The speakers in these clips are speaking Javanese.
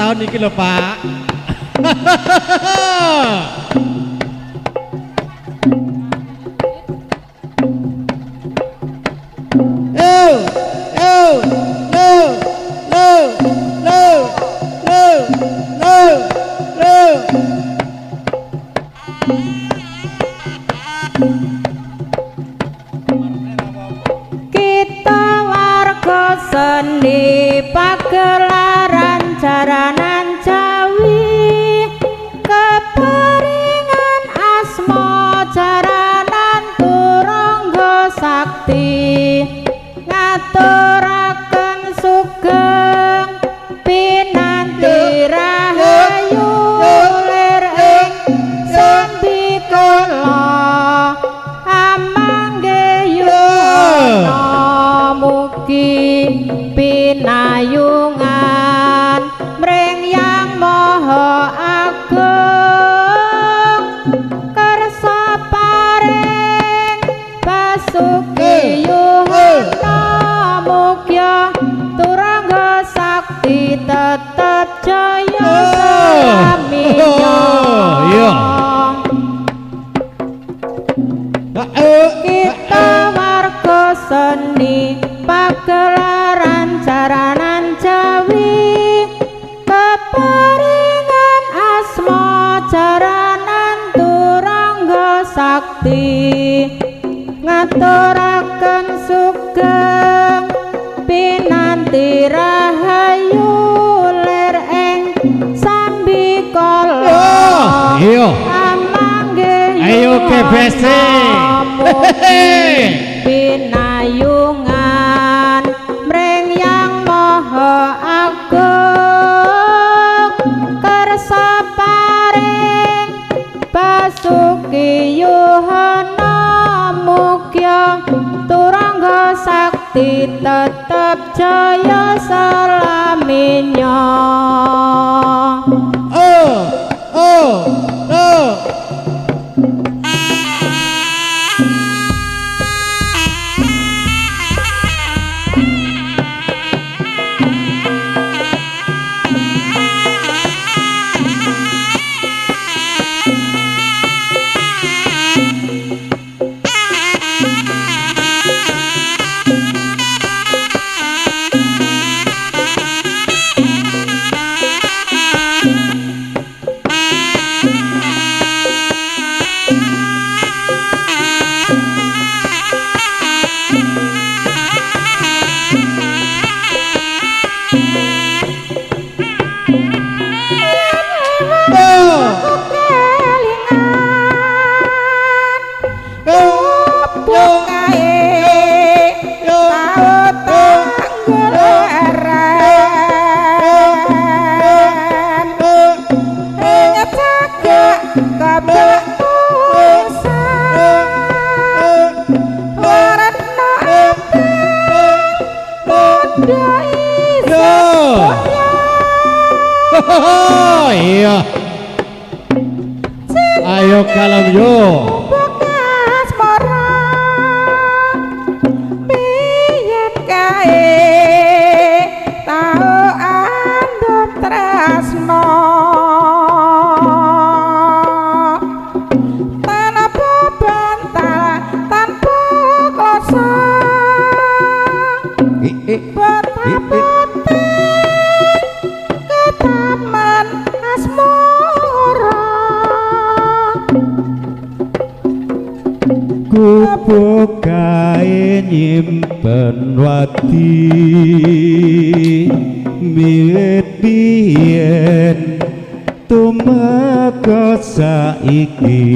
Tahun iki lho, Pak. Yo, yo, yo, yo, yo, yo, yo, yo. Kita warga seni pagelaran jaranan Jawi, keperingan asma jaranan turangga sakti, ngaturaken sugeng pinanti rahayu lir ing sambikala amanggih mugi pinayungan mring Yang Maha Agung kersa paring basuki yuwana mugya turangga sakti tetep jaya selaminya. Iya. Kita warga seni pagelaran jaranan Jawi, keperingan asma jaranan turangga sakti, ngaturaken sugeng pinanti rahayu lir ing sambikala. Iya. Amanggih Ayo KBC. Pinayungan mring Yang Maha Agung kersa paring basuki yuhana mugya turangga sakti tetep jaya selaminya. Oh, oh, oh. Iya. Ayo kalem yo. Biyen kae tau andhop tresno tanpa bantal tanpa kloso betapa ketaman asmara. Gubuk kae nyimpen wadi miwit biyen tumeka saiki.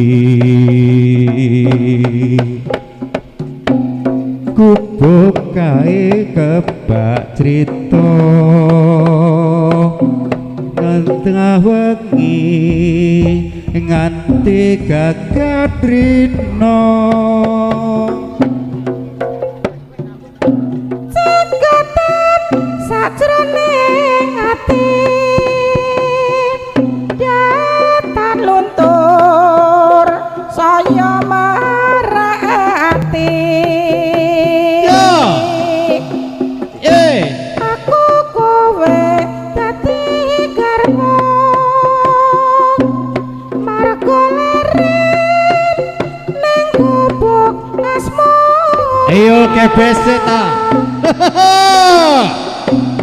Gubuk kae kebak crita tengah wengi nganti gagat rino. Cekatan sajroning ati datan luntur saya marati. Aku kowe dadi garwa. KBC ta.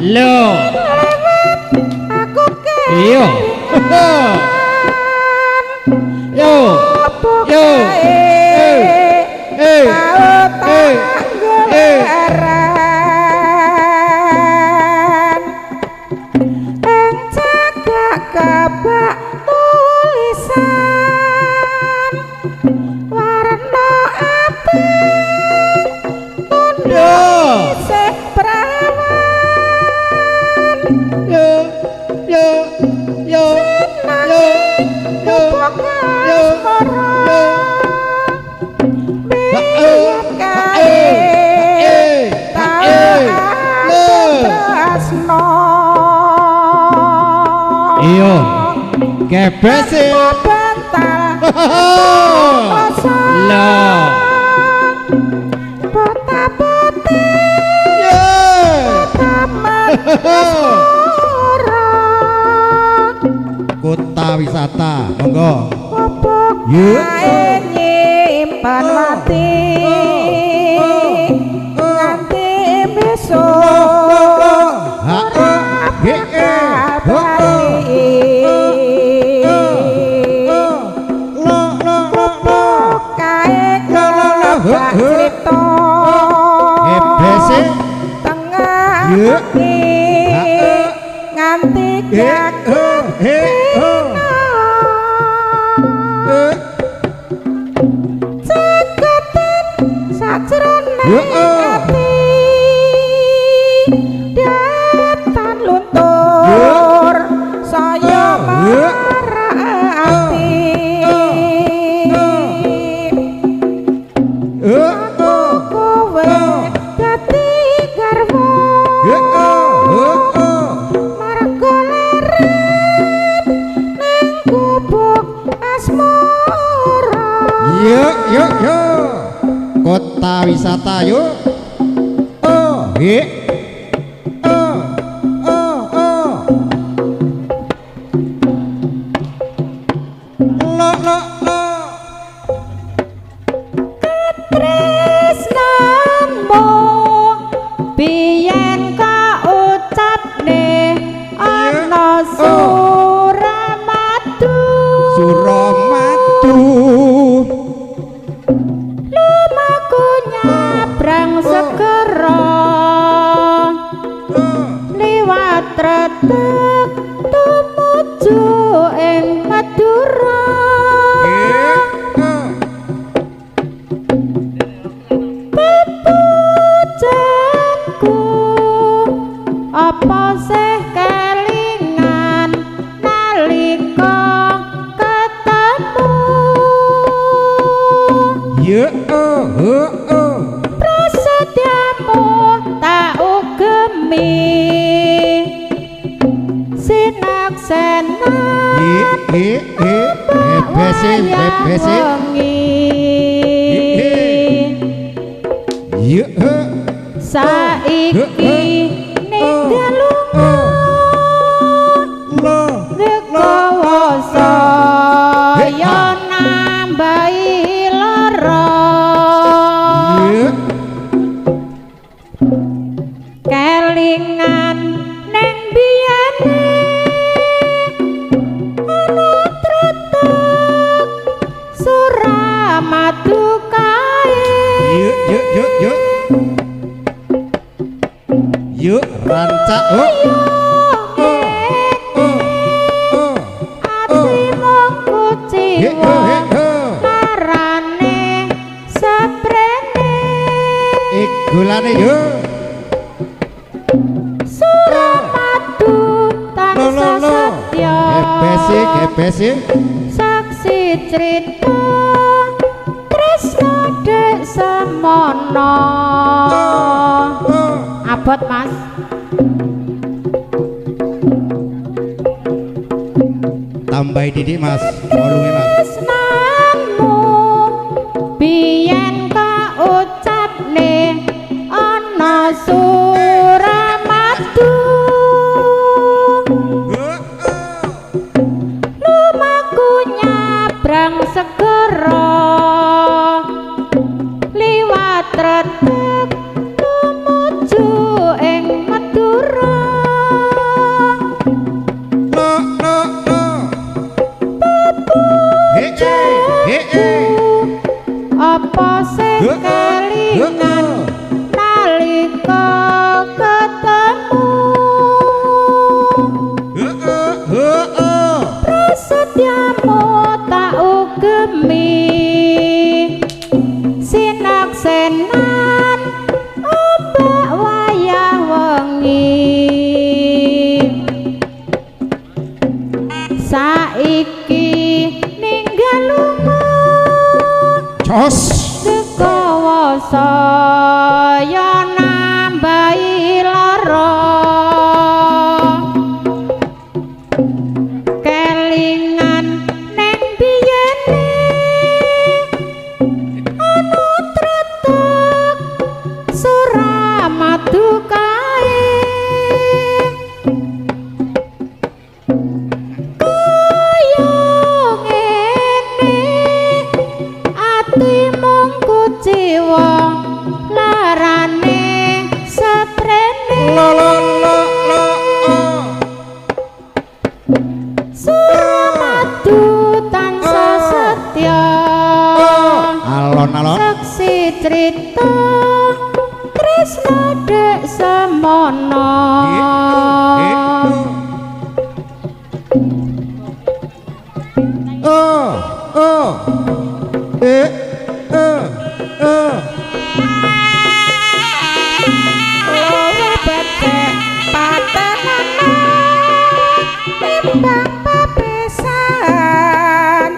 Lho. Aku Iya. Yo. Yo. Eh. Eh. Eh. Eh. Ing cagak kebak tulisan warna abang Yo. isih prawan. Yo. Yo. Yo. Yo. Yo. Yo. Yo. Biyen kae Eh. Lho. tresno. Iya. KBC. Bantal Lho. Pota-poti Yo. taman asmara. Kota wisata, monggo. Opo Yuk. kae nyimpen mati nganti besok Ha he e ho bali. Lo lo lo lo. Kae Lo lo lo ho kebak ho. crita KBC. tengah Yuk. wengi Ha e. nganti He ho he ho. Eh. Ceketen sajroning Yo, oh. ati datan luntur saya Yo. marah ati. Eh oh. Kowe dadi garwa He oh ho oh. marga leren ning gubuk asmara. Yuk yuk yuk. Kota wisata yuk. Oh he. Oh oh oh. Lo lo lo. Tresnamu biyen kaucapne ana suramadu. Suramadu. Lumaku nyabrang segara liwat retek tumuju ing Madura. Pepujanku apa sih kelingan nalika ketemu? Ye oh ho oh. Prasetyamu tak ugemi sinaksenan He he he. KBC KBC. wengi. Ye he. Saiki ninggal lunga Lo. nggawa saya nambahi lara. Ye. Kelingan ning biyene ana tretek suramadu kae. Yuk yuk yuk yuk. Yuk rancak oh. Oh oh oh. Ati mung He kuciwa ho he ho. marane seprene. Igulane yuk. Suramadu Lo lo tansah lo. setya KBC KBC. saksi crita tresna dek semono. Oh. Abot Mas. Tambahi didik Mas, volume Mas. Tresnamu biyen kaucapne ana suramadu. Lumaku nyabrang segara liwat retek Kelingan nalika ketemu. Prasetyamu tak ugemi sinaksenan ombak wayah wengi. Saiki ninggal lunga Jos. Kekawasa ya nambahi lara. Kelingan neng biyene ana tretek suramadu kae. Kaya ngene ati mung kuciwa larane seprene. La la la la. Suramadu tansah setya. Alon-alon. Saksi crita tresna dek semono. Oh, oh. Eh, eh, eh. Luwih becik patenana timbang pepesan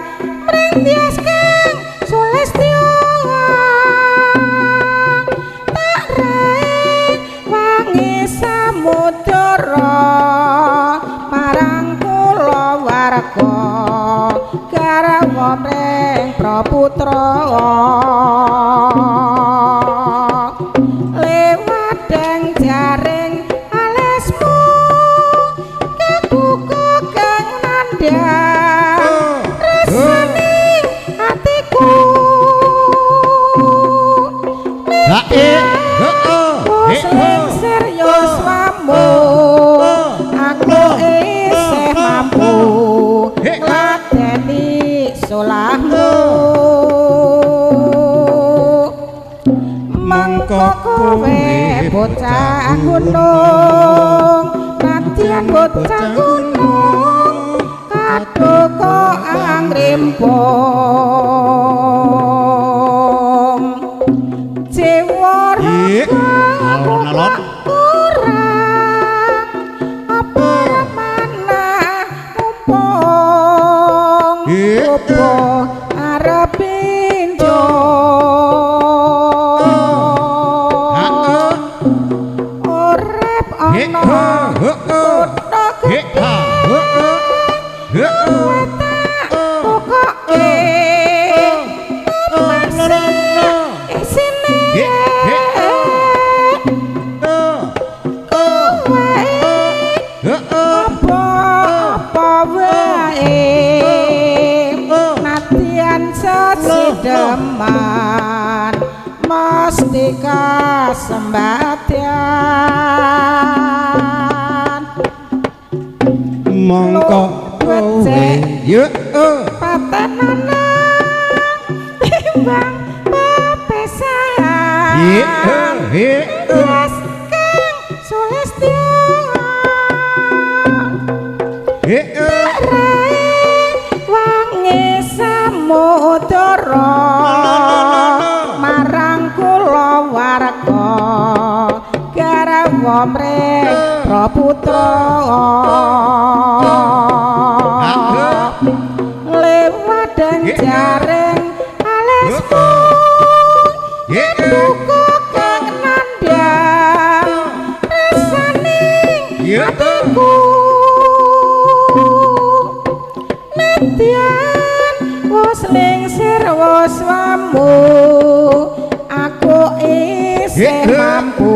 mring Tyas kang Sulistya. Tak rae wangi samudra marang kulawarga garwa mring praputra. Lewat jaring alismu kebuka kang nandhang resane atiku. Ha e, heeh, Wis lingsir yuswamu aku isih mampu ngladeni sulahmu. Mengko kowe bocah gunung nadyan bocah gunung kaduka angrimpung. Jiwa Alon-alon. Kurang apa manah mumpung opo arep pinjung. Urip ana kutha gedhe luwih tak tukoke isine kowe apa-apa wae nadyan sesideman mesti kasembadyan. Mongko kowe yo patenana timbang pepesan Tyas kang Sulistya. Rae wangi samudra marang kulawarga garwa mring praputra. Lewat jaring alismu duka kang nandhang resane atiku. Nadyan wis lingsir wuswamu aku isih mampu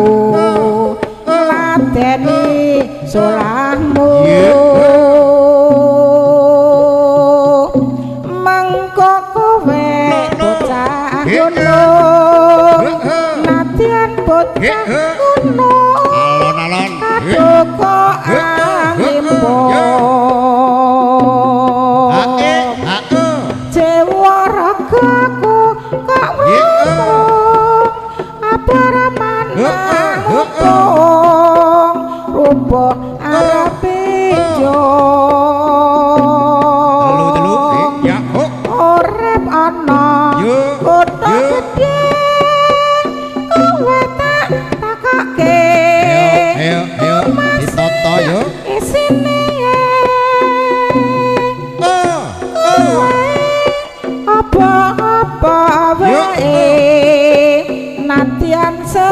ngladeni sulahmu. Mengko kowe bocah gunung nadyan bocah gunung Alon-alon. kaduka angrimpung. Jiwa ragaku kok mrumung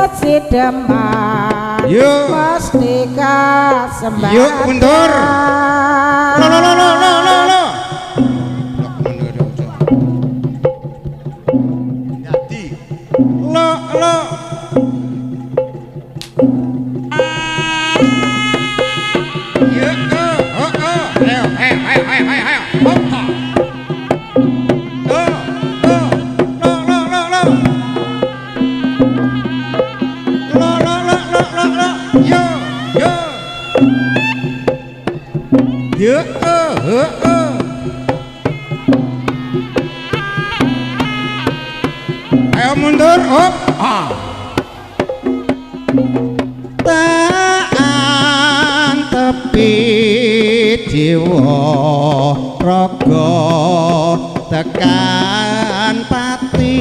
Sesideman Yuk. Mesti kasembadan. Yuk mundur. Lo lo lo lo lo lo lo. Mundur aja. Dadi. Lo lo. Yuk, oh oh. Ayo ayo ayo ayo ayo. Hop. Oh oh. Lo lo lo lo. Lo lo lo lo lo lo. Yo yo. Yo oh oh. Ayo mundur, hop. Ah. Tak antepi jiwa raga tekan pati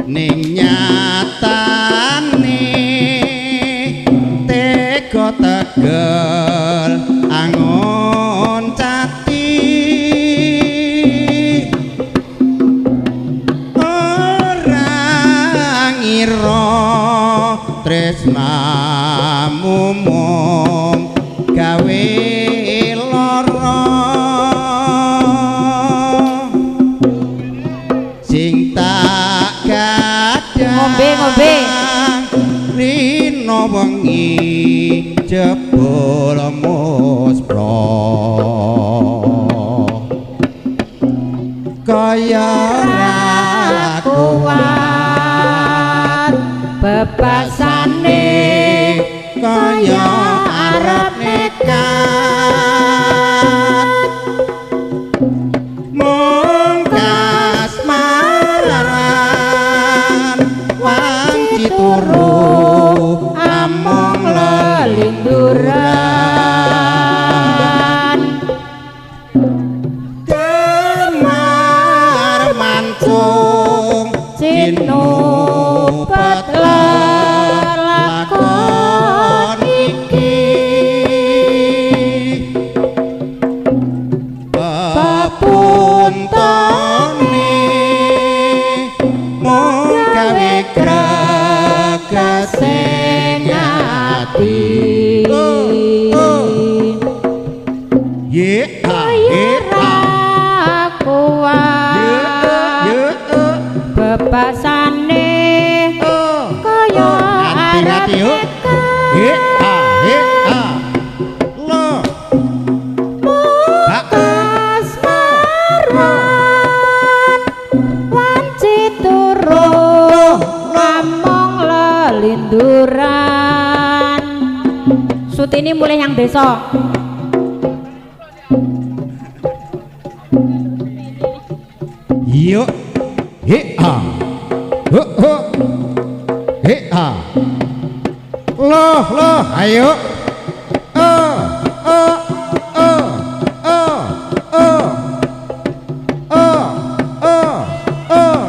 ning nyatane tega tegel angon cati ora ngira tresnamu mung gawe lara sing tak gadang Ngombe, ngombe. Rino wengi jebul muspro kaya ra Kuat bebasane kaya arep nekat mung kasmaran wanci turu amung lelinduran Damar mancung cinupet lelakon iki pepuntone mung gawe gregesing ati. Oh, oh. Ye a kaya ye ra a kuat ye ye bebasane oh kaya ngati arep ngati yo nekat he a he a lo ha kasmaran wanci turu among lelinduran. Sutini mulai yang desa. Yo he a ho ho he a lo lo ayo oh oh oh oh oh oh oh oh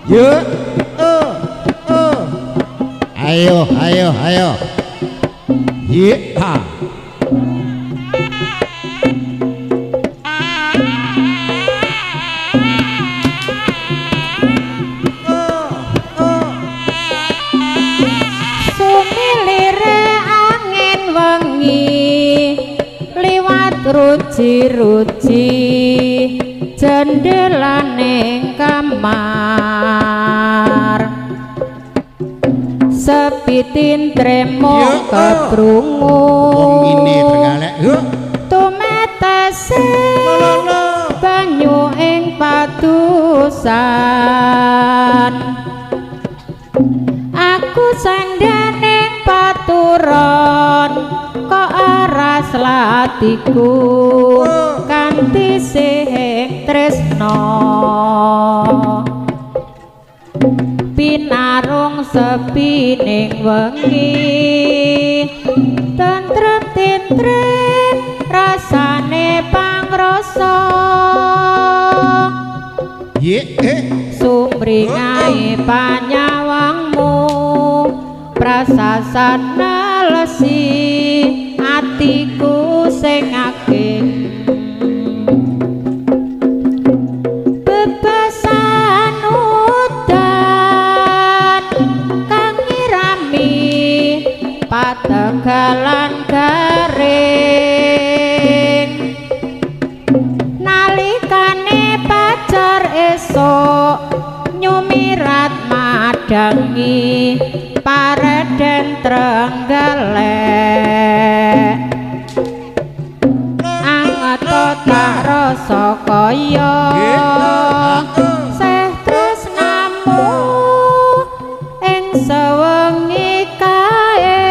yo oh oh ayo ayo ayo ye a oh oh Sumilire angin wengi liwat ruji-ruji jendelane kamar sepi tintremo Yo, oh. keprungu Wong ngene Trenggalek yo tumetese lo lo lo banyu ing padusan aku sandane paturon kok aras latiku kanthi sih tresno pinarung sepi ning wengi tentrem tentrem rasane pangrasa ye eh sumringahe panyawangmu prasasana lesi atiku sing ageng Pategalan garing nalikane pacar esuk nyumirat madangi pareden Trenggalek anget tak rasa kaya seh tresnamu ing sewengi kae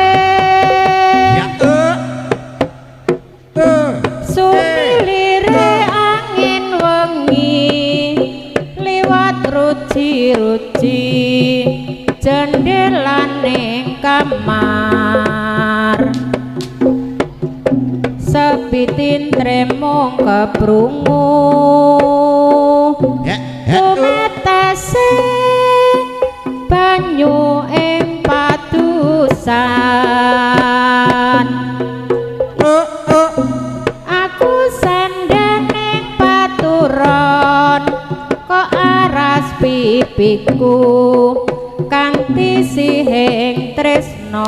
sumilire angin wengi liwat ruci-ruci jendelaning kamar sepi tintremung keprungu tumetese banyu ing padusan aku sandhane paturon kok aras pipiku kanthi sihing tresna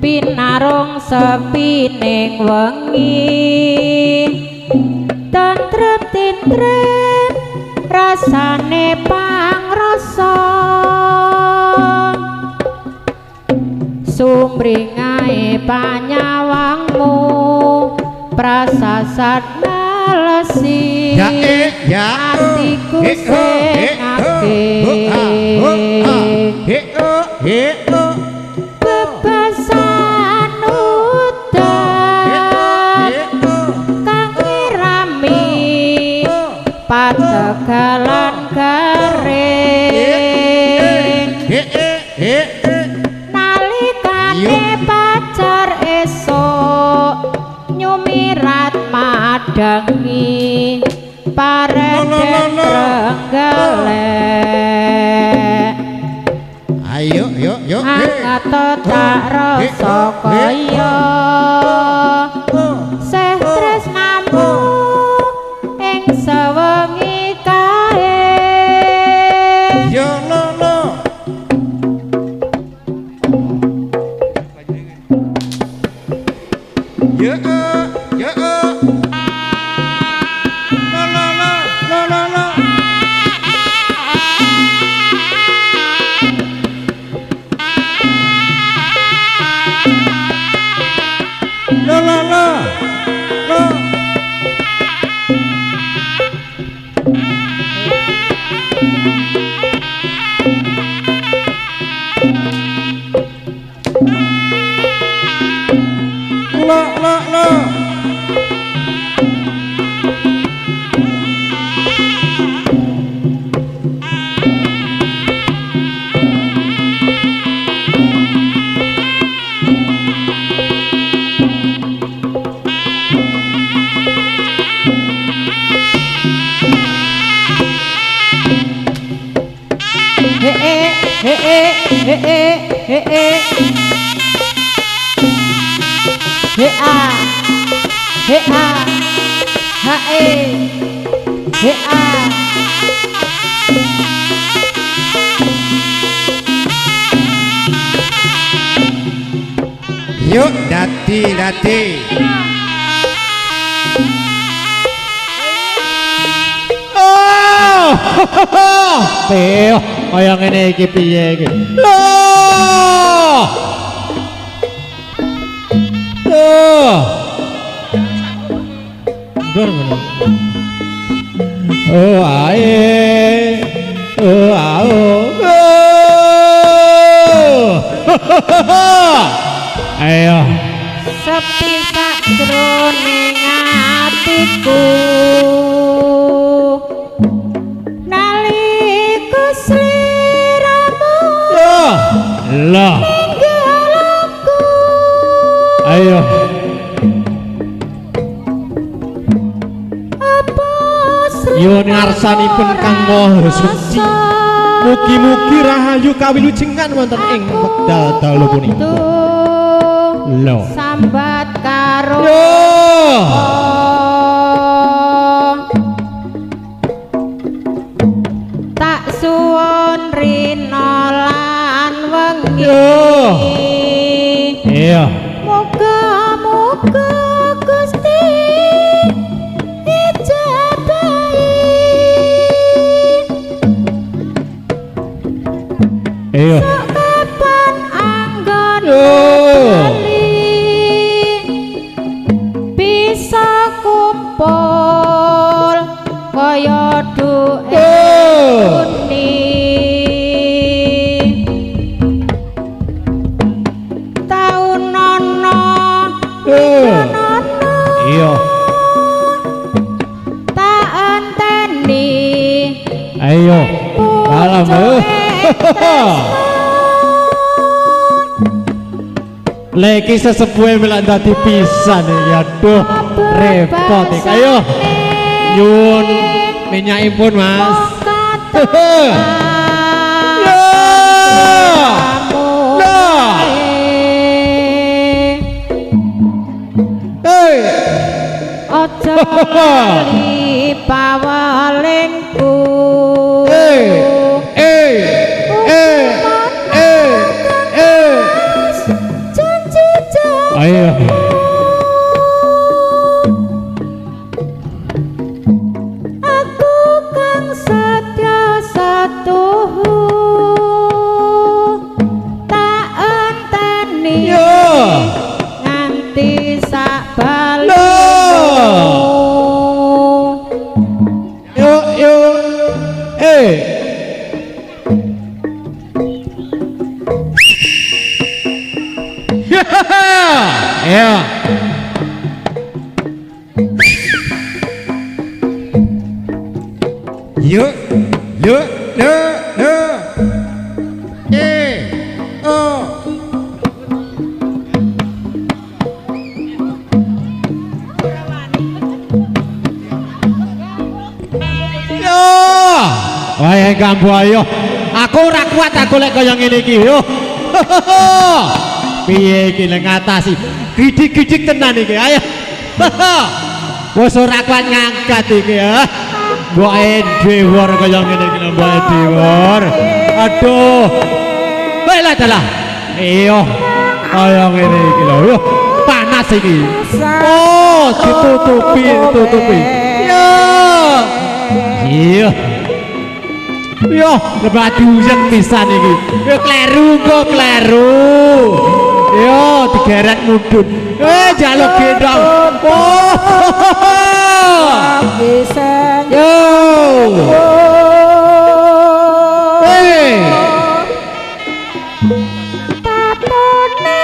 pinarung sepi ning wengi tentrem tintrem rasane pangrasa sumringahe panyawangmu prasasat nalesi atiku sing akeh bebasan udan kang ngirami pategalan garing nalikane pacar esuk nyumirat madangi pareden Trenggalek ayo yo yo anget tak rasa kaya seh tresnamu ing sewengi kae yo lo lo yo yo lo lo lo lo lo lo lo lo lo lo lo lo lo he he he he he he a he a ha e he a yuk dadi dadi oh peh kaya ngene iki piye iki lho lho ndor ngono oh ae oh ao ayo sepi sakjroning atiku nalika sliramu lah ninggal aku ayo apa nyuwun ngarsanipun Kang Maha Suci mugi-mugi rahayu kawilujengan wonten ing wekdal dalu punika. Lho sambat karo tak suwun rina lan Iya. Kapan anggon bali bisa kumpul kaya duwe uni taun nono Iya. Tak enteni. Ayo. Salam. Lagi sesepuhe melak dadi pisan iki. Aduh, repot iki. Ayo. Nyuwun minyakipun, Mas. Aja lali pawalingku. Ayo. Aku kang setya setuhu tak enteni nganti sak bali. Yo yo. Ya. Yo yo yo yo. E O. Yo. Wae gambu ayo. Aku ora kuat aku lek kaya ngene iki yo. Piye iki lek ngatasi? Gidik-gidik tenan iki. Ayo. Wis ora kuat ngangkat iki ya. Mbok dewor kaya ngene iki lho, mbok dewor. Aduh. Baiklah dalah. Iya. Kaya ngene iki lho. Yo, panas iki. Oh, ditutupi, ditutupi. Yo. Iya. Yo, lebah diuyek pisan iki. Yo kleru kok kleru. Yo digeret mudhun. Jaluk gendong. Oh. Yo. Tatone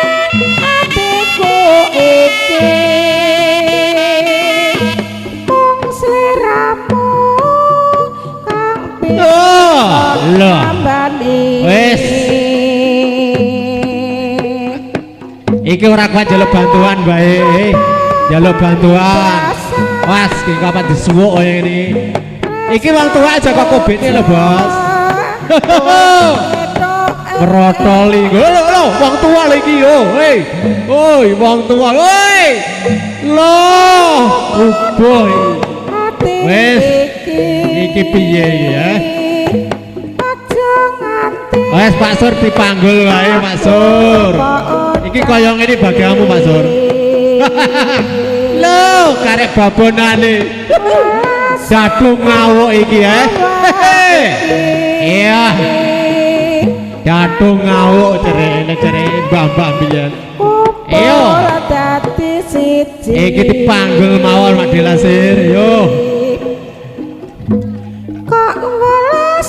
atiku iki mung sliramu kang Lho. Wis. Iki ora kuat njaluk bantuan bae. Njaluk bantuan. Was, iki kapan disuwuk kaya ngene iki. Iki wong tuwa aja kok kobete lho, Bos. Merotoli. Lho, lho, wong tuwa lho iki yo. Hei. Oi, wong tuwa. Oi. Lho, rubuh iki. Wis. Iki piye iki ya? Wes Pak Sur dipanggul wae Pak Sur. Iki kaya ngene bagianmu Pak Sur. Lho, karek babonane. Jadung ngawuk iki ya. Iya. Jadung ngawuk cerene-cerene mbah-mbah biyen. Iya. Iki dipanggul mawon Mak Delasir. Yo.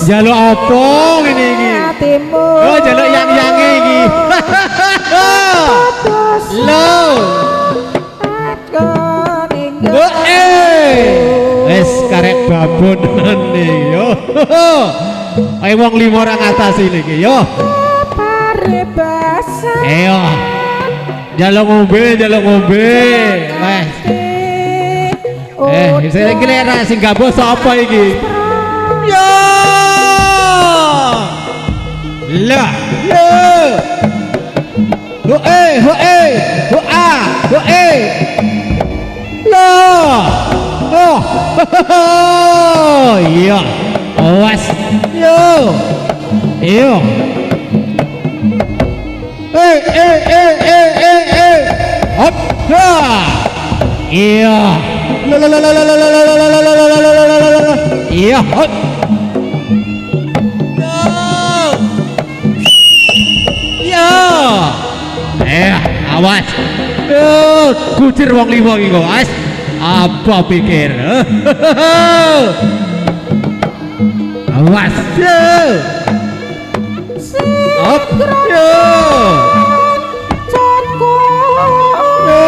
Jaluk apa ngene iki? Oh, jaluk yang-yange iki. Lho. Wis karek babonane yo. Ayo wong lima ora ngatasi iki yo. Ayo. Jaluk ngombe, jaluk ngombe. Wes. Sing iki lek sing gabung sapa iki? Yo. Lah, yo. Ho eh, ho eh, ho a, ho eh. Lah. Oh. Iya. Awas. Yo. Iyo. Eh eh eh eh eh eh. Hop. Ha. Iya. La la la la la la la la la la la la la la. Iya. Hop. Awas. Yo, kucir wong limo iki kok. Wes. Apa pikir? Awas. Yo. Hop. Yo. Yo.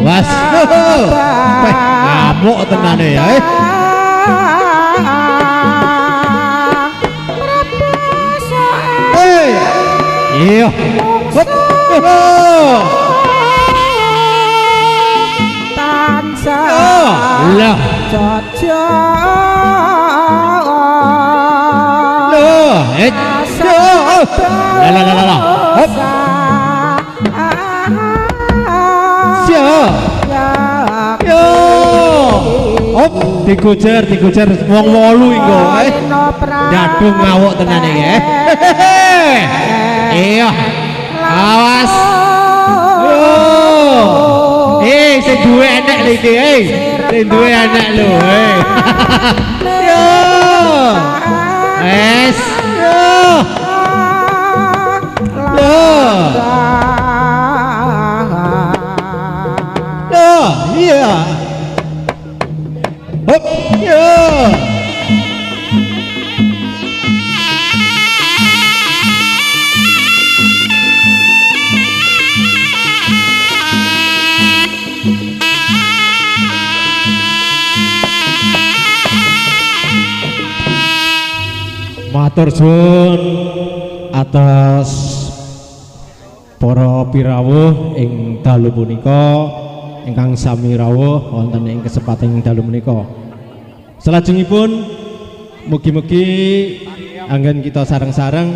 Was. Weh, ngamuk tenane ya. Eh. Hei. Iya. Hop. Tansah Lah. cocok. Loh, eh. Yo. Lah lah lah lah. Hop. Siap. Yo. Hop, dikujer, dikujer wong 8 iku. Eh. Dadung ngawuk tenan iki. Eh. Iya. Awas. Yo. Eh, sing duwe enek lho iki, eh. Sing duwe enek lho, eh. Yo. Es. Yo. Yo. Yo, iya. Hop, yo. Matur suwun atas para pirawuh ing dalu punika ingkang sami rawuh wonten ing kesempatan ing dalu punika. Salajengipun mugi-mugi anggen kita sareng-sareng